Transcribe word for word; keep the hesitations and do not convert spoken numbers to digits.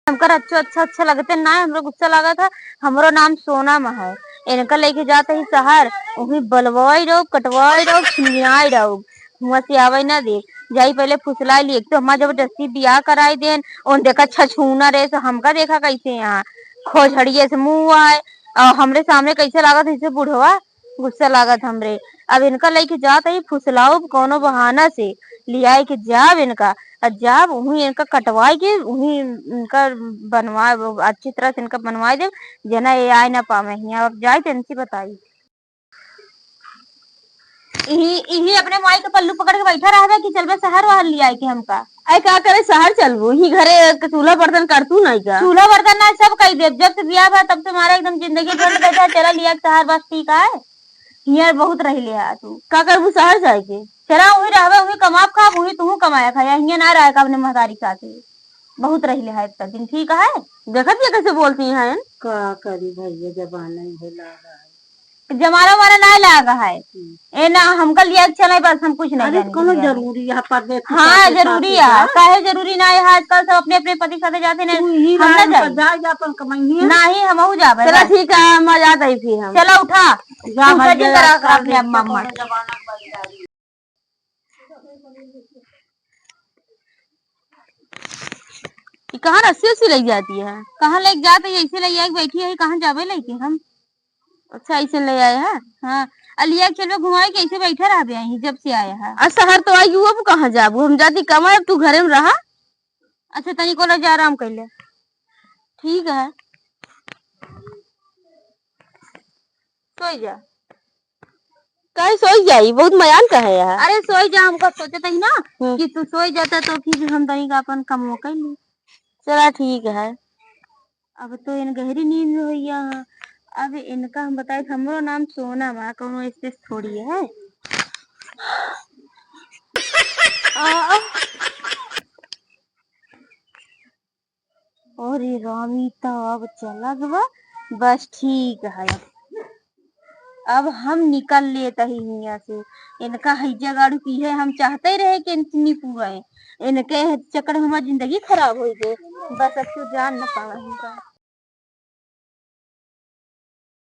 हमका रच्चो अच्छा, अच्छा लगते ना, हमरो गुस्सा लागत है। हमरो नाम सोनम है। इनका लेके जात ही शहर, उहीं बलवाई रहो, कटवाई रहो, छिनियाई रहो, हुआँ से आवे ना दे। जाई पहले फुसलाई ली, एक तो हमार जबरदस्ती बियाह कराई देन, उन देखा छछूना रहे, तो हमका देखा कैसे यहाँ खोझड़िए से मुँह आए, और हमरे सामने कैसे लागत है इसे बुढ़वा, गुस्सा लागत हमरे। अब इनका लइके जात ही फुसलाउब कौनो बहाना से, लियाए के जाब इनका, आ जाब उहीं इनका कटवाए के, उहीं इनका बनवा, अच्छी तरह से इनका बनवाए देब, जना ये आए ना पावे हियाँ। अब जाए तो इनसे बताई। इही, इही अपने माई के पल्लू पकड़ के बैठा रहबे कि चलबे शहर वहर लियाए के हमका? अरे का करे शहर चलबू? ही घरे के चूल्हा बर्तन करतू नहीं का? चूल्हा बर्तन ना सब कई देब। जब से बियाह भा तब से हमारा एकदम जिंदगी झंड बैठा, चला लिया के शहर बस ठीक है। हियाँ बहुत रह ले है तू। का करबू शहर जाए के? चला उही रहबे, उही कमाब खाब, उही तू कमाया खाया, हियाँ ना रहे का अपने महतारी के साथे। बहुत रह ले है इतना दिन, ठीक है? देखत ये कैसे बोलती हैं? का करी भैया, जमाना ही है लागा है। जमाना वाला ना लागा है। हम्म। ए ना, हमका लिया के चले, बस हम कुछ नहीं अरे, जाने कोनो के लिए। जरूरी है, परदेस के हाँ, साथे जरूरी साथे है। जा। काहे जरूरी ना है, आजकल सब अपने अपने पति के साथे जाते हैं। तू ही हम ना राम पर जाई। जा, जा अपन कमाइए। नहीं, हमहू जाबे चला बस। ठीक है, हम आ जाते ही फिर हम। चला उठा। जा तू भैया, सेटिंग करा आजकल अपने देखो अम्मा अम्मा। कोनो जमाना बदल गया। ये कहाँ रस्सी उस्सी लग जाती है? कहाँ लग जाती है? ऐसे ले आए बैठी है, कहाँ जाबे लेके हम? अच्छा, ऐसे ले आए हैं? हाँ, अलिया के चलो घुमाए के, ऐसे बैठे रहबे यहीं जब से आया है। आ शहर तो आई, अब कहाँ जाबू? हम जाती कमाए, अब तू घरे में रहा। अच्छा, तनी को ले जा, आराम कर ले। ठीक है, सोई जा। काहे सोई जाई? बहुत मयान का है यहाँ। अरे सोई जा, हमका सोचत ही ना हम्म। कि तू सोई जाता तो फिर हम तनी का अपन कमवा कर ली। चला ठीक है। अब तो इन गहरी नींद में होइया है। अब इनका हम बताए, हमरो नाम सोनम है, कौनो ऐसे थोड़ी है। आ, अरे रामी, तो अब चलत बा, बस ठीक है। अब, अब हम निकल लेत ही हियाँ से। इनका हैजा गाड़ू की है, हम चाहते ही रहे कि इनकी पूरा है, इनके चक्कर में हमारी जिंदगी खराब हो गई। बस अब तो जान न पावा इनका।